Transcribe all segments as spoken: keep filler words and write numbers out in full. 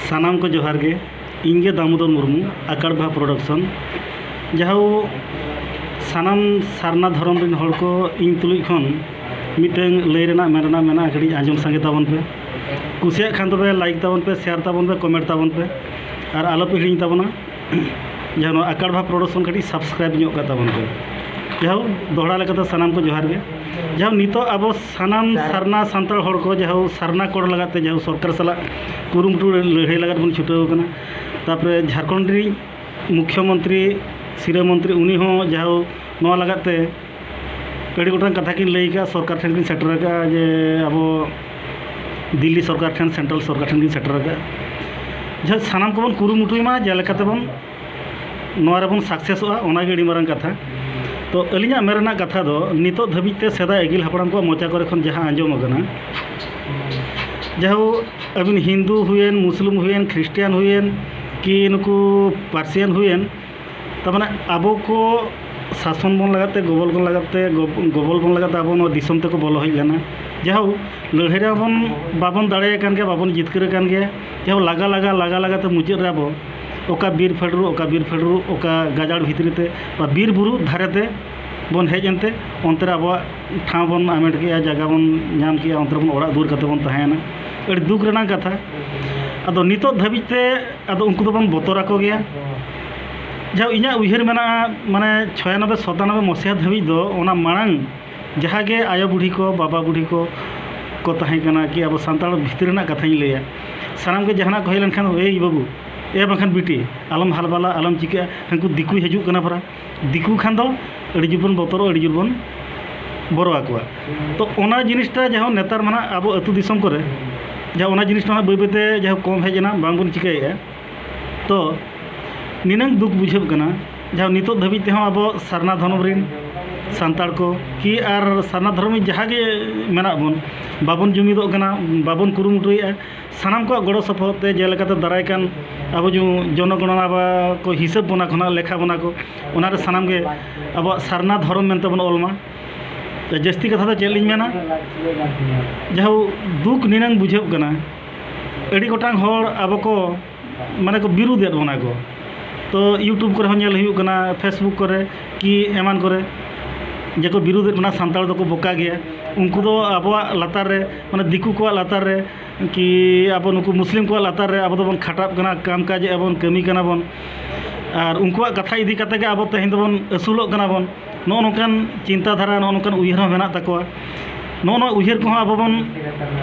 ᱥᱟᱱᱟᱢ ᱠᱚ ᱡᱚᱦᱟᱨ ᱜᱮ᱾ ᱤᱧ ᱜᱮ ᱫᱟᱢᱳᱫᱚᱨ ᱢᱩᱨᱢᱩ, ᱟᱠᱟᱲ ᱵᱟᱦᱟ ᱯᱨᱚᱰᱟᱠᱥᱚᱱ᱾ ᱡᱟᱦᱟᱸ ᱥᱟᱱᱟᱢ ᱥᱟᱨᱱᱟ ᱫᱷᱚᱨᱚᱢ ᱨᱮᱱ ᱦᱚᱲ ᱠᱚ ᱤᱧ ᱛᱩᱞᱩᱡ ᱠᱷᱚᱱ ᱢᱤᱫᱴᱟᱝ ᱞᱟᱹᱭ ᱨᱮᱱᱟᱜ ᱢᱮᱱ ᱨᱮᱱᱟᱜ ᱢᱮᱱᱟᱜᱼᱟ, ᱠᱟᱹᱴᱤᱡ ᱟᱸᱡᱚᱢ ᱥᱟᱸᱜᱮ ᱛᱟᱵᱚᱱ ᱯᱮ᱾ ᱠᱩᱥᱤᱭᱟᱜ ᱠᱷᱟᱱ ᱛᱚᱵᱮ ᱞᱟᱭᱤᱠ ᱛᱟᱵᱚᱱ ᱯᱮ, ᱥᱮᱭᱟᱨ ᱛᱟᱵᱚᱱ ᱯᱮ, ᱠᱚᱢᱮᱱᱴ ᱛᱟᱵᱚᱱ ᱯᱮ, ᱟᱨ ᱟᱞᱚ ᱯᱮ ᱦᱤᱲᱤᱧ ᱛᱟᱵᱚᱱᱟ ᱡᱟᱦᱟᱸ ᱱᱚᱣᱟ ᱟᱠᱟᱲ ᱵᱟᱦᱟ ᱯᱨᱚᱰᱟᱠᱥᱚᱱ ᱠᱟᱹᱴᱤᱡ ᱥᱟᱵᱥᱠᱨᱟᱭᱤᱵ ᱧᱚᱜ ᱠᱟᱜ ᱛᱟᱵᱚᱱ ᱯᱮ᱾ ᱡᱟᱦᱟᱸ ᱫᱚᱦᱲᱟ ᱞᱮᱠᱟᱛᱮ ᱥᱟᱱᱟᱢ ᱠᱚ ᱡᱚᱦᱟᱨ ᱜᱮ᱾ ᱡᱟᱦᱟᱸ ᱱᱤᱛᱚᱜ ᱟᱵᱚ ᱥᱟᱱᱟᱢ ᱥᱟᱨᱱᱟ ᱥᱟᱱᱛᱟᱲ ᱦᱚᱲ ᱠᱚ ᱡᱟᱦᱟᱸ ᱥᱟᱨᱱᱟ ᱠᱳᱰ ᱞᱟᱜᱟᱛ ᱛᱮ ᱡᱟᱦᱟᱸ ᱥᱚᱨᱠᱟᱨ ᱥᱟᱞᱟᱜ ᱠᱩᱨᱩᱢᱩᱴᱩ ᱞᱟᱹᱲᱦᱟᱹᱭ ᱞᱟᱜᱟᱛ ᱵᱚᱱ ᱪᱷᱩᱴᱟᱹᱣ ᱠᱟᱱᱟ᱾ ᱛᱟᱨᱯᱚᱨᱮ ᱡᱷᱟᱲᱠᱷᱚᱸᱰ ᱨᱤᱱᱤᱡ ᱢᱩᱠᱷᱭᱚᱢᱚᱱᱛᱨᱤ, ᱥᱤᱨᱟᱹ ᱢᱚᱱᱛᱨᱤ, ᱩᱱᱤ ᱦᱚᱸ ᱡᱟᱦᱟᱸ ᱱᱚᱣᱟ ᱞᱟᱜᱟᱛ ᱛᱮ ᱟᱹᱰᱤ ᱜᱚᱴᱟᱝ ᱠᱟᱛᱷᱟ ᱠᱤᱱ ᱞᱟᱹᱭ ᱟᱠᱟᱫᱼᱟ, ᱥᱚᱨᱠᱟᱨ ᱴᱷᱮᱱ ᱠᱤᱱ ᱥᱮᱴᱮᱨ ᱟᱠᱟᱫᱼᱟ ᱡᱮ ᱟᱵᱚ ᱫᱤᱞᱞᱤ ᱥᱚᱨᱠᱟᱨ ᱴᱷᱮᱱ, ᱥᱮᱱᱴᱨᱟᱞ ᱥᱚᱨᱠᱟᱨ ᱴᱷᱮᱱ ᱠᱤᱱ ᱥᱮᱴᱮᱨ ᱟᱠᱟᱫᱼᱟ᱾ ᱡᱟᱦᱟᱸ ᱥᱟᱱᱟᱢ ᱠᱚᱵᱚᱱ ᱠᱩᱨᱩᱢᱩᱴᱩᱭ ᱢᱟ, ᱡᱮ ᱞᱮᱠᱟ ᱛᱮᱵᱚᱱ ᱱᱚᱣᱟ ᱨᱮᱵᱚᱱ ᱥᱟᱠᱥᱮᱥᱚᱜᱼᱟ, ᱚᱱᱟᱜᱮ ᱟᱹᱰᱤ ᱢᱟᱨᱟᱝ ᱠᱟᱛᱷᱟ᱾ ᱛᱚ ᱟᱹᱞᱤᱧᱟᱜ ᱢᱮᱱ ᱨᱮᱱᱟᱜ ᱠᱟᱛᱷᱟ ᱫᱚ, ᱱᱤᱛᱚᱜ ᱫᱷᱟᱹᱵᱤᱡ ᱛᱮ ᱥᱮᱫᱟᱭ ᱟᱹᱜᱤᱞ ᱦᱟᱯᱲᱟᱢ ᱠᱚᱣᱟᱜ ᱢᱚᱪᱟ ᱠᱚᱨᱮ ᱠᱷᱚᱱ ᱡᱟᱦᱟᱸ ᱟᱸᱡᱚᱢ ᱟᱠᱟᱱᱟ, ᱡᱟᱦᱳᱠ, ᱟᱹᱵᱤᱱ ᱦᱤᱱᱫᱩ ᱦᱩᱭᱮᱱ, ᱢᱩᱥᱞᱤᱢ ᱦᱩᱭᱮᱱ, ᱠᱷᱨᱤᱥᱴᱤᱭᱟᱱ ᱦᱩᱭᱮᱱ, ᱠᱤ ᱱᱩᱠᱩ ᱯᱟᱨᱥᱤᱭᱟᱱ ᱦᱩᱭᱮᱱ, ᱛᱟᱨ ᱢᱟᱱᱮ ᱟᱵᱚ ᱠᱚ ᱥᱟᱥᱚᱱ ᱵᱚᱱ ᱞᱟᱜᱟᱛ ᱛᱮ, ᱜᱚᱵᱚᱞ ᱵᱚᱱ ᱞᱟᱜᱟᱛ ᱛᱮ, ᱜᱚᱵ-, ᱜᱚᱵᱚᱞ ᱵᱚᱱ ᱞᱟᱜᱟᱛ ᱛᱮ ᱟᱵᱚ ᱱᱚᱣᱟ ᱫᱤᱥᱚᱢ ᱛᱮᱠᱚ ᱵᱚᱞᱚ ᱦᱮᱡ ᱞᱮᱱᱟ᱾ ᱡᱟᱦᱳᱠ, ᱞᱟᱹᱲᱦᱟᱹᱭ ᱨᱮᱦᱚᱸ ᱵᱚᱱ ᱵᱟᱵᱚᱱ ᱫᱟᱲᱮᱭᱟᱜ ᱠᱟᱱ ᱜᱮᱭᱟ, ᱵᱟᱵᱚᱱ ᱡᱤᱛᱠᱟᱹᱨ ᱟᱠᱟᱱ ᱜᱮᱭᱟ᱾ ᱡᱟᱦᱳᱠ, ᱞᱟᱜᱟ ᱞᱟᱜᱟ ᱞᱟᱜᱟ ᱞᱟᱜᱟ ᱛᱮ ᱢᱩᱪᱟᱹᱫ ᱨᱮ ᱟᱵᱚ ᱚᱠᱟ ᱵᱤᱨ ᱯᱷᱟᱹᱰᱨᱩ, ᱚᱠᱟ ᱵᱤᱨ ᱯᱷᱟᱹᱰᱨᱩ, ᱚᱠᱟ ᱜᱟᱡᱟᱲ ᱵᱷᱤᱛᱨᱤ ᱛᱮ ᱵᱟ ᱵᱤᱨ ᱵᱩᱨᱩ ᱫᱷᱟᱨᱮ ᱛᱮ ᱵᱚᱱ ᱦᱮᱡ ᱮᱱᱛᱮ ᱚᱱᱛᱮ ᱨᱮ ᱟᱵᱚᱣᱟᱜ ᱴᱷᱟᱶ ᱵᱚᱱ ᱦᱟᱢᱮᱴ ᱠᱮᱜᱼᱟ, ᱡᱟᱭᱜᱟ ᱵᱚᱱ ᱧᱟᱢ ᱠᱮᱜᱼᱟ, ᱚᱱᱛᱮ ᱨᱮᱵᱚᱱ ᱚᱲᱟᱜ ᱫᱩᱣᱟᱹᱨ ᱠᱟᱛᱮ ᱵᱚᱱ ᱛᱟᱦᱮᱸᱭᱮᱱᱟ᱾ ᱟᱹᱰᱤ ᱫᱩᱠ ᱨᱮᱱᱟᱜ ᱠᱟᱛᱷᱟ᱾ ᱟᱫᱚ ᱱᱤᱛᱚᱜ ᱫᱷᱟᱹᱵᱤᱡ ᱛᱮ ᱟᱫᱚ ᱩᱱᱠᱩ ᱫᱚᱵᱚᱱ ᱵᱚᱛᱚᱨ ᱟᱠᱚ ᱜᱮᱭᱟ᱾ ᱡᱟᱦᱟᱸ ᱤᱧᱟᱹᱜ ᱩᱭᱦᱟᱹᱨ ᱢᱮᱱᱟᱜᱼᱟ, ᱢᱟᱱᱮ ᱪᱷᱚᱭᱟᱱᱚᱵᱵᱳᱭ ᱥᱟᱛᱟᱱᱚᱵᱵᱳᱭ ᱢᱚᱥᱤᱦᱟ ᱫᱷᱟᱹᱵᱤᱡ ᱫᱚ ᱚᱱᱟ ᱢᱟᱲᱟᱝ ᱡᱟᱦᱟᱸ ᱜᱮ ᱟᱭᱳ ᱵᱩᱰᱷᱤ ᱠᱚ, ᱵᱟᱵᱟ ᱵᱩᱰᱷᱤ ᱠᱚ ᱠᱚ ᱛᱟᱦᱮᱸ ᱠᱟᱱᱟ, ᱠᱤ ᱟᱵᱚ ᱥᱟᱱᱛᱟᱲ ᱵᱷᱤᱛᱨᱤ ᱨᱮᱱᱟᱜ ᱠᱟᱛᱷᱟᱧ ᱞᱟᱹᱭᱟ, ᱥᱟᱱᱟᱢ ᱜᱮ ᱡᱟᱦᱟᱱᱟᱜ ᱠᱚ ᱦᱮᱡ ᱞᱮᱱᱠᱷᱟᱱ, "ᱮᱭ ᱵᱟᱹᱵᱩ, ᱮ ᱵᱟᱝᱠᱷᱟᱱ ᱵᱤᱴᱤ, ᱟᱞᱚᱢ ᱦᱟᱞᱵᱟᱞᱟ, ᱟᱞᱚᱢ ᱪᱤᱠᱟᱹᱜᱼᱟ, ᱦᱟᱹᱱᱠᱩ ᱫᱤᱠᱩᱭ ᱦᱤᱡᱩᱜ ᱠᱟᱱᱟ ᱯᱟᱨᱟ, ᱫᱤᱠᱩ ᱠᱷᱟᱱ ᱫᱚ ᱟᱹᱰᱤ ᱡᱳᱨ ᱵᱚᱱ ᱵᱚᱛᱚᱨᱚᱜᱼᱟ, ᱟᱹᱰᱤ ᱡᱳᱨ ᱵᱚᱱ ᱵᱚᱨᱚ ᱟᱠᱚᱣᱟ᱾" ᱛᱚ ᱚᱱᱟ ᱡᱤᱱᱤᱥᱴᱟ ᱡᱟᱦᱟᱸ ᱱᱮᱛᱟᱨ ᱢᱟ ᱱᱟᱦᱟᱜ ᱟᱵᱚ ᱟᱹᱛᱩ ᱫᱤᱥᱚᱢ ᱠᱚᱨᱮ ᱡᱟᱦᱟᱸ ᱚᱱᱟ ᱡᱤᱱᱤᱥᱴᱟ ᱱᱟᱦᱟᱜ ᱵᱟᱹᱭ ᱵᱟᱹᱭᱛᱮ ᱡᱟᱦᱟᱸ ᱠᱚᱢ ᱦᱮᱡ ᱮᱱᱟ, ᱵᱟᱝᱵᱚᱱ ᱪᱤᱠᱟᱹᱭᱮᱫᱼᱟ᱾ ᱛᱚ ᱱᱤᱱᱟᱹᱝ ᱫᱩᱠ ᱵᱩᱡᱷᱟᱹᱜ ᱠᱟᱱᱟ, ᱡᱟᱦᱟᱸ ᱱᱤᱛᱚᱜ ᱫᱷᱟᱹᱵᱤᱡ ᱛᱮᱦᱚᱸ ᱟᱵᱚ ᱥᱟᱨᱱᱟ ᱫᱷᱚᱨᱚᱢ ᱨᱤᱱ ᱥᱟᱱᱛᱟᱲ ᱠᱚ ᱠᱤ ᱟᱨ ᱥᱟᱨᱱᱟ ᱫᱷᱚᱨᱚᱢ ᱨᱤᱱ ᱡᱟᱦᱟᱸ ᱜᱮ ᱢᱮᱱᱟᱜ ᱵᱚᱱ, ᱵᱟᱵᱚᱱ ᱡᱩᱢᱤᱫᱚᱜ ᱠᱟᱱᱟ, ᱵᱟᱵᱚᱱ ᱠᱩᱨᱩᱢᱩᱴᱩᱭᱮᱫᱼᱟ᱾ ᱥᱟᱱᱟᱢ ᱠᱚᱣᱟᱜ ᱜᱚᱲᱚ ᱥᱚᱯᱚᱦᱚᱫ ᱛᱮ ᱡᱮᱞᱮᱠᱟᱛᱮ ᱫᱟᱨᱟᱭ ᱠᱟᱱ ᱟᱵᱚ ᱡᱚ-, ᱡᱚᱱᱚᱜᱚᱬᱚᱱᱟ ᱵᱟ ᱠᱚ ᱦᱤᱥᱟᱹᱵ ᱵᱚᱱᱟ ᱠᱚ ᱱᱟᱜ, ᱞᱮᱠᱷᱟ ᱵᱚᱱᱟ ᱠᱚ, ᱚᱱᱟᱨᱮ ᱥᱟᱱᱟᱢ ᱜᱮ ᱟᱵᱚᱣᱟᱜ ᱥᱟᱨᱱᱟ ᱫᱷᱚᱨᱚᱢ ᱢᱮᱱᱛᱮ ᱵᱚᱱ ᱚᱞ ᱢᱟ᱾ ᱡᱟᱹᱥᱛᱤ ᱠᱟᱛᱷᱟ ᱫᱚ ᱪᱮᱫ ᱞᱤᱧ ᱢᱮᱱᱟ, ᱡᱟᱦᱳᱠ, ᱫᱩᱠ ᱱᱤᱱᱟᱹᱝ ᱵᱩᱡᱷᱟᱹᱜ ᱠᱟᱱᱟ᱾ ᱟᱹᱰᱤ ᱜᱚᱴᱟᱝ ᱦᱚᱲ ᱟᱵᱚ ᱠᱚ, ᱢᱟᱱᱮ, ᱠᱚ ᱵᱤᱨᱩᱫᱮᱫ ᱵᱚᱱᱟ ᱠᱚ᱾ ᱛᱚ YouTube ᱠᱚᱨᱮ ᱦᱚᱸ ᱧᱮᱞ ᱦᱩᱭᱩᱜ ᱠᱟᱱᱟ, Facebook ᱠᱚᱨᱮ ᱠᱤ ᱮᱢᱟᱱ ᱠᱚᱨᱮ, ᱡᱮ ᱠᱚ ᱵᱤᱨᱩᱫᱮᱫ ᱵᱚᱱᱟ, ᱥᱟᱱᱛᱟᱲ ᱫᱚᱠᱚ ᱵᱚᱠᱟ ᱜᱮᱭᱟ᱾ ᱩᱱᱠᱩ ᱫᱚ ᱟᱵᱚᱣᱟᱜ ᱞᱟᱛᱟᱨ ᱨᱮ, ᱢᱟᱱᱮ, ᱫᱤᱠᱩ ᱠᱚᱣᱟᱜ ᱞᱟᱛᱟᱨ ᱨᱮ, ᱠᱤ ᱟᱵᱚ ᱱᱩᱠᱩ ᱢᱩᱥᱞᱤᱢ ᱠᱚᱣᱟᱜ ᱞᱟᱛᱟᱨ ᱨᱮ ᱟᱵᱚ ᱫᱚᱵᱚᱱ ᱠᱷᱟᱴᱟᱜ ᱠᱟᱱᱟ, ᱠᱟᱢ ᱠᱟᱡᱽ ᱮᱫᱼᱟ ᱵᱚᱱ, ᱠᱟᱹᱢᱤ ᱠᱟᱱᱟ ᱵᱚᱱ᱾ ᱟᱨ ᱩᱱᱠᱩᱣᱟᱜ ᱠᱟᱛᱷᱟ ᱤᱫᱤ ᱠᱟᱛᱮ ᱜᱮ ᱟᱵᱚ ᱛᱮᱦᱮᱧ ᱫᱚᱵᱚᱱ ᱟᱹᱥᱩᱞᱚᱜ ᱠᱟᱱᱟ ᱵᱚᱱ᱾ ᱱᱚᱜᱼᱚ ᱱᱚᱝᱠᱟᱱ ᱪᱤᱱᱛᱟᱹ ᱫᱷᱟᱨᱟ, ᱱᱚᱜᱼᱚ ᱱᱚᱝᱠᱟᱱ ᱩᱭᱦᱟᱹᱨ ᱦᱚᱸ ᱢᱮᱱᱟᱜ ᱛᱟᱠᱚᱣᱟ᱾ ᱱᱚᱜᱼᱚ ᱱᱚᱣᱟ ᱩᱭᱦᱟᱹᱨ ᱠᱚᱦᱚᱸ ᱟᱵᱚ ᱵᱚᱱ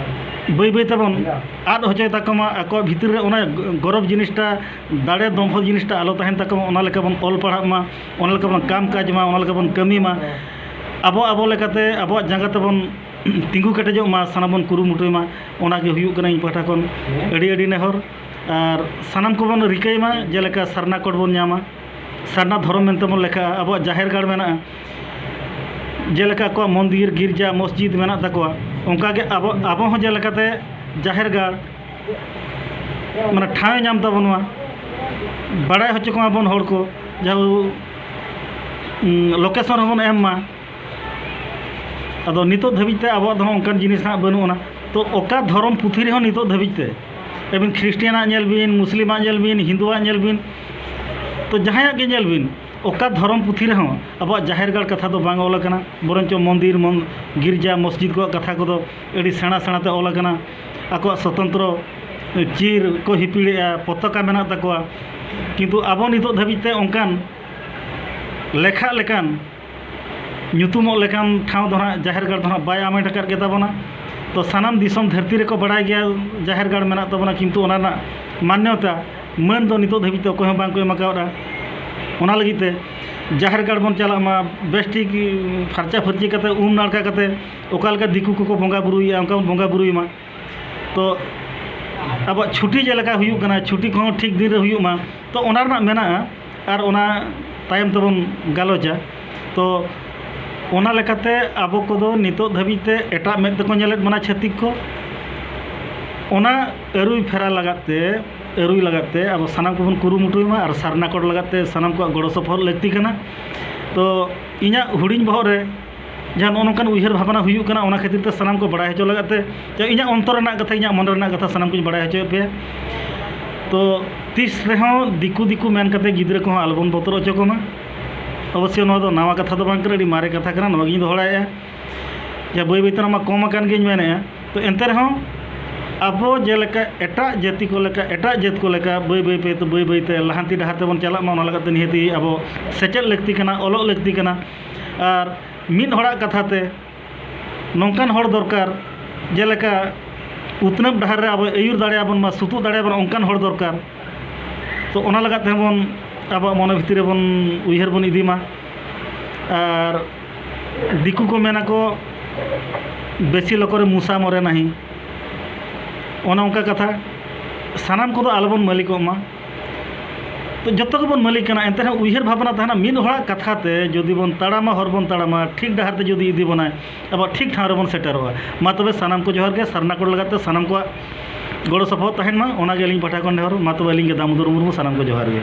ᱵᱟᱹᱭ ᱵᱟᱹᱭ ᱛᱮᱵᱚᱱ ᱟᱫ ᱦᱚᱪᱚᱭ ᱛᱟᱠᱚ ᱢᱟ᱾ ᱟᱠᱚᱣᱟᱜ ᱵᱷᱤᱛᱤᱨ ᱨᱮ ᱚᱱᱟ ᱜᱚᱨᱚᱵᱽ ᱡᱤᱱᱤᱥᱴᱟ, ᱫᱟᱲᱮ ᱫᱚᱢᱵᱷᱚ ᱡᱤᱱᱤᱥᱴᱟ ᱟᱞᱚ ᱛᱟᱦᱮᱱ ᱛᱟᱠᱚ ᱢᱟ, ᱚᱱᱟ ᱞᱮᱠᱟ ᱵᱚᱱ ᱚᱞ ᱯᱟᱲᱦᱟᱜ ᱢᱟ, ᱚᱱᱟ ᱞᱮᱠᱟ ᱵᱚᱱ ᱠᱟᱢ ᱠᱟᱡᱽ ᱢᱟ, ᱚᱱᱟ ᱞᱮᱠᱟ ᱵᱚᱱ ᱠᱟᱹᱢᱤ ᱢᱟ᱾ ᱟᱵᱚ, ᱟᱵᱚ ᱞᱮᱠᱟᱛᱮ ᱟᱵᱚᱣᱟᱜ ᱡᱟᱸᱜᱟ ᱛᱮᱵᱚᱱ ᱛᱤᱸᱜᱩ ᱠᱮᱴᱮᱡᱚᱜ ᱢᱟ, ᱥᱟᱱᱟᱢ ᱵᱚᱱ ᱠᱩᱨᱩᱢᱩᱴᱩᱭ ᱢᱟ᱾ ᱚᱱᱟ ᱜᱮ ᱦᱩᱭᱩᱜ ᱠᱟᱱᱟ ᱤᱧ ᱯᱟᱦᱴᱟ ᱠᱷᱚᱱ ᱟᱹᱰᱤ ᱟᱹᱰᱤ ᱱᱮᱦᱚᱨ᱾ ᱟᱨ ᱥᱟᱱᱟᱢ ᱠᱚᱵᱚᱱ ᱨᱤᱠᱟᱹᱭ ᱢᱟ, ᱡᱮᱞᱮᱠᱟ ᱥᱟᱨᱱᱟ ᱠᱳᱰ ᱵᱚᱱ ᱧᱟᱢᱟ, ᱥᱟᱨᱱᱟ ᱫᱷᱚᱨᱚᱢ ᱢᱮᱱᱛᱮ ᱵᱚᱱ ᱞᱮᱠᱷᱟᱜᱼᱟ, ᱟᱵᱚᱣᱟᱜ ᱡᱟᱦᱮᱨ ᱜᱟᱲ ᱢᱮᱱᱟᱜᱼᱟ, ᱡᱮᱞᱮᱠᱟ ᱟᱠᱚᱣᱟᱜ ᱢᱚᱱᱫᱤᱨ, ᱜᱤᱨᱡᱟ, ᱢᱚᱥᱡᱤᱫ ᱢᱮᱱᱟᱜ ᱛᱟᱠᱚᱣᱟ, ᱚᱱᱠᱟᱜᱮ ᱟᱵᱚ, ᱟᱵᱚ ᱦᱚᱸ ᱡᱮᱞᱮᱠᱟᱛᱮ ᱡᱟᱦᱮᱨ ᱜᱟᱲ, ᱢᱟᱱᱮ, ᱴᱷᱟᱶ ᱮ ᱧᱟᱢ ᱛᱟᱵᱚᱱ ᱢᱟ, ᱵᱟᱲᱟᱭ ᱦᱚᱪᱚ ᱠᱚᱢᱟ ᱵᱚᱱ ᱦᱚᱲ ᱠᱚ, ᱡᱟᱦᱟᱸ, ᱩᱢ, ᱞᱳᱠᱮᱥᱚᱱ ᱦᱚᱸᱵᱚᱱ ᱮᱢ ᱢᱟ᱾ ᱟᱫᱚ ᱱᱤᱛᱚᱜ ᱫᱷᱟᱹᱵᱤᱡ ᱛᱮ ᱟᱵᱚᱣᱟᱜ ᱫᱚ ᱦᱚᱸ ᱚᱱᱠᱟᱱ ᱡᱤᱱᱤᱥ ᱦᱟᱸᱜ ᱵᱟᱹᱱᱩᱜ ᱟᱱᱟ᱾ ᱛᱚ ᱚᱠᱟ ᱫᱷᱚᱨᱚᱢ ᱯᱩᱛᱷᱤ ᱨᱮᱦᱚᱸ ᱱᱤᱛᱚᱜ ᱫᱷᱟᱹᱵᱤᱡ ᱛᱮ, ᱟᱹᱵᱤᱱ ᱠᱷᱨᱤᱥᱴᱤᱭᱟᱱᱟᱜ ᱧᱮᱞ ᱵᱤᱱ, ᱢᱩᱥᱞᱤᱢᱟᱜ ᱧᱮᱞ ᱵᱤᱱ, ᱦᱤᱱᱫᱩᱣᱟᱜ ᱧᱮᱞ ᱵᱤᱱ, ᱛᱚ ᱡᱟᱦᱟᱸᱭᱟᱜ ᱜᱮ ᱧᱮᱞ ᱵᱤᱱ, ᱚᱠᱟ ᱫᱷᱚᱨᱚᱢ ᱯᱩᱛᱷᱤ ᱨᱮᱦᱚᱸ ᱟᱵᱚᱣᱟᱜ ᱡᱟᱦᱮᱨ ᱜᱟᱲ ᱠᱟᱛᱷᱟ ᱫᱚ ᱵᱟᱝ ᱚᱞ ᱟᱠᱟᱱᱟ᱾ ᱵᱚᱨᱚᱱᱪᱚ ᱢᱚᱱᱫᱤᱨ, ᱢᱚᱱ-, ᱜᱤᱨᱡᱟ, ᱢᱚᱥᱡᱤᱫ ᱠᱚᱣᱟᱜ ᱠᱟᱛᱷᱟ ᱠᱚᱫᱚ ᱟᱹᱰᱤ ᱥᱮᱬᱟ ᱥᱮᱬᱟ ᱛᱮ ᱚᱞ ᱟᱠᱟᱱᱟ᱾ ᱟᱠᱚᱣᱟᱜ ᱥᱚᱛᱚᱱᱛᱨᱚ ᱪᱤᱨ ᱠᱚ ᱦᱤᱯᱤᱲᱮᱜᱼᱟ, ᱯᱚᱛᱟᱠᱟ ᱢᱮᱱᱟᱜ ᱛᱟᱠᱚᱣᱟ, ᱠᱤᱱᱛᱩ ᱟᱵᱚ ᱱᱤᱛᱚᱜ ᱫᱷᱟᱹᱵᱤᱡ ᱛᱮ ᱚᱱᱠᱟᱱ ᱞᱮᱠᱷᱟᱜ ᱞᱮᱠᱟᱱ, ᱧᱩᱛᱩᱢᱚᱜ ᱞᱮᱠᱟᱱ ᱴᱷᱟᱶ ᱫᱚ ᱱᱟᱦᱟᱜ ᱡᱟᱦᱮᱨ ᱜᱟᱲ ᱫᱚ ᱱᱟᱦᱟᱜ ᱵᱟᱭ ᱟᱢᱮᱴ ᱟᱠᱟᱫ ᱜᱮ ᱛᱟᱵᱚᱱᱟ᱾ ᱛᱚ ᱥᱟᱱᱟᱢ ᱫᱤᱥᱚᱢ ᱫᱷᱟᱹᱨᱛᱤ ᱨᱮᱠᱚ ᱵᱟᱲᱟᱭ ᱜᱮᱭᱟ ᱡᱟᱦᱮᱨ ᱜᱟᱲ ᱢᱮᱱᱟᱜ ᱛᱟᱵᱚᱱᱟ, ᱠᱤᱱᱛᱩ ᱚᱱᱟ ᱨᱮᱱᱟᱜ ᱢᱟᱱᱱᱚᱛᱟ, ᱢᱟᱹᱱ ᱫᱚ ᱱᱤᱛᱚᱜ ᱫᱷᱟᱹᱵᱤᱡ ᱛᱮ ᱚᱠᱚᱭ ᱦᱚᱸ ᱵᱟᱝ ᱠᱚ ᱮᱢ ᱟᱠᱟᱣᱫᱟ᱾ ᱚᱱᱟ ᱞᱟᱹᱜᱤᱫ ᱛᱮ ᱡᱟᱦᱮᱨ ᱜᱟᱲ ᱵᱚᱱ ᱪᱟᱞᱟᱜ ᱢᱟ, ᱵᱮᱥ ᱴᱷᱤᱠ ᱯᱷᱟᱨᱪᱟ ᱯᱷᱟᱹᱨᱪᱤ ᱠᱟᱛᱮ, ᱩᱢ ᱱᱟᱲᱠᱟ ᱠᱟᱛᱮ, ᱚᱠᱟ ᱞᱮᱠᱟ ᱫᱤᱠᱩ ᱠᱚᱠᱚ ᱵᱚᱸᱜᱟ ᱵᱩᱨᱩᱭᱮᱫᱼᱟ, ᱚᱱᱠᱟ ᱵᱚᱱ ᱵᱚᱸᱜᱟ ᱵᱩᱨᱩᱭ ᱢᱟ᱾ ᱛᱚ ᱟᱵᱚᱣᱟᱜ ᱪᱷᱩᱴᱤ ᱡᱮᱞᱮᱠᱟ ᱦᱩᱭᱩᱜ ᱠᱟᱱᱟ, ᱪᱷᱩᱴᱤ ᱠᱚᱦᱚᱸ ᱴᱷᱤᱠ ᱫᱤᱱ ᱨᱮ ᱦᱩᱭᱩᱜ ᱢᱟ, ᱛᱚ ᱚᱱᱟ ᱨᱮᱱᱟᱜ ᱢᱮᱱᱟᱜᱼᱟ, ᱟᱨ ᱚᱱᱟ ᱛᱟᱭᱚᱢ ᱛᱮᱵᱚᱱ ᱜᱟᱞᱚᱪᱟ᱾ ᱛᱚ ᱚᱱᱟ ᱞᱮᱠᱟᱛᱮ ᱟᱵᱚ ᱠᱚᱫᱚ ᱱᱤᱛᱚᱜ ᱫᱷᱟᱹᱵᱤᱡ ᱛᱮ ᱮᱴᱟᱜ ᱢᱮᱫ ᱛᱮᱠᱚ ᱧᱮᱞᱮᱫ ᱵᱚᱱᱟ ᱪᱷᱟᱹᱛᱤᱠ ᱠᱚ᱾ ᱚᱱᱟ ᱟᱹᱨᱩᱭ ᱯᱷᱮᱨᱟ ᱞᱟᱜᱟᱫ ᱛᱮ, ᱟᱹᱨᱩᱭ ᱞᱟᱜᱟᱫ ᱛᱮ ᱟᱵᱚ ᱥᱟᱱᱟᱢ ᱠᱚᱵᱚᱱ ᱠᱩᱨᱩᱢᱩᱴᱩᱭ ᱢᱟ ᱟᱨ ᱥᱟᱨᱱᱟ ᱠᱳᱰ ᱞᱟᱜᱟᱫ ᱛᱮ ᱥᱟᱱᱟᱢ ᱠᱚᱣᱟᱜ ᱜᱚᱲᱚ ᱥᱚᱯᱚᱦᱚᱫ ᱞᱟᱹᱠᱛᱤ ᱠᱟᱱᱟ᱾ ᱛᱚ ᱤᱧᱟᱹᱜ ᱦᱩᱰᱤᱧ ᱵᱚᱦᱚᱜ ᱨᱮ ᱡᱟᱦᱟᱸ ᱱᱚᱜᱼᱚ ᱱᱚᱝᱠᱟᱱ ᱩᱭᱦᱟᱹᱨ ᱵᱷᱟᱵᱽᱱᱟ ᱦᱩᱭᱩᱜ ᱠᱟᱱᱟ, ᱚᱱᱟ ᱠᱷᱟᱹᱛᱤᱨ ᱛᱮ ᱥᱟᱱᱟᱢ ᱠᱚ ᱵᱟᱲᱟᱭ ᱦᱚᱪᱚ ᱞᱟᱜᱟᱫ ᱛᱮ, ᱡᱮ ᱤᱧᱟᱹᱜ ᱚᱱᱛᱚᱨ ᱨᱮᱱᱟᱜ ᱠᱟᱛᱷᱟ, ᱤᱧᱟᱹᱜ ᱢᱚᱱᱮ ᱨᱮᱱᱟᱜ ᱠᱟᱛᱷᱟ ᱥᱟᱱᱟᱢ ᱠᱚᱧ ᱵᱟᱲᱟᱭ ᱦᱚᱪᱚᱭᱮᱫ ᱯᱮᱭᱟ᱾ ᱛᱚ ᱛᱤᱥ ᱨᱮᱦᱚᱸ ᱫᱤᱠᱩ ᱫᱤᱠᱩ ᱢᱮᱱ ᱠᱟᱛᱮ ᱜᱤᱫᱽᱨᱟᱹ ᱠᱚᱦᱚᱸ ᱟᱞᱚᱵᱚᱱ ᱵᱚᱛᱚᱨ ᱦᱚᱪᱚ ᱠᱚᱢᱟ᱾ ᱚᱵᱚᱥᱥᱳᱭ ᱱᱚᱣᱟ ᱫᱚ ᱱᱟᱣᱟ ᱠᱟᱛᱷᱟ ᱫᱚ ᱵᱟᱝ ᱠᱟᱱᱟ, ᱟᱹᱰᱤ ᱢᱟᱨᱮ ᱠᱟᱛᱷᱟ ᱠᱟᱱᱟ, ᱱᱚᱣᱟ ᱜᱤᱧ ᱫᱚᱦᱚᱲᱟᱭᱮᱫᱼᱟ᱾ ᱡᱮ ᱵᱟᱹᱭ ᱵᱟᱹᱭᱛᱮ ᱚᱱᱟ ᱢᱟ ᱠᱚᱢ ᱟᱠᱟᱱ ᱜᱤᱧ ᱢᱮᱱᱮᱫᱼᱟ, ᱛᱚ ᱮᱱᱛᱮ ᱨᱮᱦᱚᱸ ᱟᱵᱚ ᱡᱮᱞᱮᱠᱟ ᱮᱴᱟᱜ ᱡᱟᱹᱛᱤ ᱠᱚ ᱞᱮᱠᱟ, ᱮᱴᱟᱜ ᱡᱟᱹᱛ ᱠᱚ ᱞᱮᱠᱟ ᱵᱟᱹᱭ ᱵᱟᱹᱭ ᱯᱮ, ᱵᱟᱹᱭ ᱵᱟᱹᱭᱛᱮ ᱞᱟᱦᱟᱱᱛᱤ ᱰᱟᱦᱟᱨ ᱛᱮᱵᱚᱱ ᱪᱟᱞᱟᱜ ᱢᱟ, ᱚᱱᱟ ᱞᱟᱹᱜᱤᱫ ᱛᱮ ᱱᱤᱦᱟᱹᱛᱤ ᱟᱵᱚ ᱥᱮᱪᱮᱫ ᱞᱟᱹᱠᱛᱤ ᱠᱟᱱᱟ, ᱚᱞᱚᱜ ᱞᱟᱹᱠᱛᱤ ᱠᱟᱱᱟ᱾ ᱟᱨ ᱢᱤᱫ ᱦᱚᱲᱟᱜ ᱠᱟᱛᱷᱟ ᱛᱮ ᱱᱚᱝᱠᱟᱱ ᱦᱚᱲ ᱫᱚᱨᱠᱟᱨ, ᱡᱮᱞᱮᱠᱟ ᱩᱛᱱᱟᱹᱣ ᱰᱟᱦᱟᱨ ᱨᱮ ᱟᱵᱚ ᱟᱹᱭᱩᱨ ᱫᱟᱲᱮᱭᱟᱵᱚᱱ ᱢᱟ, ᱥᱩᱛᱩᱜ ᱫᱟᱲᱮᱭᱟᱵᱚᱱ, ᱚᱱᱠᱟᱱ ᱦᱚᱲ ᱫᱚᱨᱠᱟᱨ᱾ ᱛᱚ ᱚᱱᱟ ᱞᱟᱹᱜᱤᱫ ᱛᱮᱦᱚᱸ ᱵᱚᱱ ᱟᱵᱚᱣᱟᱜ ᱢᱚᱱᱮ ᱵᱷᱤᱛᱤᱨ ᱨᱮᱵᱚᱱ ᱩᱭᱦᱟᱹᱨ ᱵᱚᱱ ᱤᱫᱤ ᱢᱟ᱾ ᱟᱨ ᱫᱤᱠᱩ ᱠᱚ ᱢᱮᱱᱟ ᱠᱚ, "ᱵᱮᱥᱤ ᱞᱚᱠᱚᱨᱮ ᱢᱩᱥᱟ ᱢᱚᱨᱮ ᱱᱟᱦᱤ", ᱚᱱᱮ ᱚᱱᱠᱟ ᱠᱟᱛᱷᱟ᱾ ᱥᱟᱱᱟᱢ ᱠᱚᱫᱚ ᱟᱞᱚᱵᱚᱱ ᱢᱟᱹᱞᱤᱠᱚᱜ ᱢᱟ᱾ ᱛᱚ ᱡᱚᱛᱚ ᱜᱮᱵᱚᱱ ᱢᱟᱹᱞᱤᱠ ᱠᱟᱱᱟ, ᱮᱱᱛᱮ ᱨᱮᱦᱚᱸ ᱩᱭᱦᱟᱹᱨ ᱵᱷᱟᱵᱽᱱᱟ ᱛᱟᱦᱮᱱᱟ, ᱢᱤᱫ ᱦᱚᱲᱟᱜ ᱠᱟᱛᱷᱟ ᱛᱮ ᱡᱩᱫᱤ ᱵᱚᱱ ᱛᱟᱲᱟᱢᱟ, ᱦᱚᱨ ᱵᱚᱱ ᱛᱟᱲᱟᱢᱟ, ᱴᱷᱤᱠ ᱰᱟᱦᱟᱨ ᱛᱮ ᱡᱩᱫᱤ ᱤᱫᱤ ᱵᱚᱱᱟᱭ, ᱟᱵᱚ ᱴᱷᱤᱠ ᱴᱷᱟᱶ ᱨᱮᱵᱚᱱ ᱥᱮᱴᱮᱨᱚᱜᱼᱟ᱾ ᱢᱟ ᱛᱚᱵᱮ ᱥᱟᱱᱟᱢ ᱠᱚ ᱡᱚᱦᱟᱨ ᱜᱮ, ᱥᱟᱨᱱᱟ ᱠᱳᱰ ᱞᱟᱹᱜᱤᱫ ᱛᱮ ᱥᱟᱱᱟᱢ ᱠᱚᱣᱟᱜ ᱜᱚᱲᱚ ᱥᱚᱯᱚᱦᱚᱫ ᱛᱟᱦᱮᱱ ᱢᱟ, ᱚᱱᱟᱜᱮ ᱟᱹᱞᱤᱧ ᱯᱟᱦᱴᱟ ᱠᱷᱚᱱ ᱱᱮᱦᱚᱨ᱾ ᱢᱟ ᱛᱚᱵᱮ ᱟᱹᱞᱤᱧ ᱜᱮ ᱫᱟᱢᱳᱫᱚᱨ ᱢᱩᱨᱢᱩ, ᱥᱟᱱᱟᱢ ᱠᱚ ᱡᱚᱦᱟᱨ ᱜᱮ᱾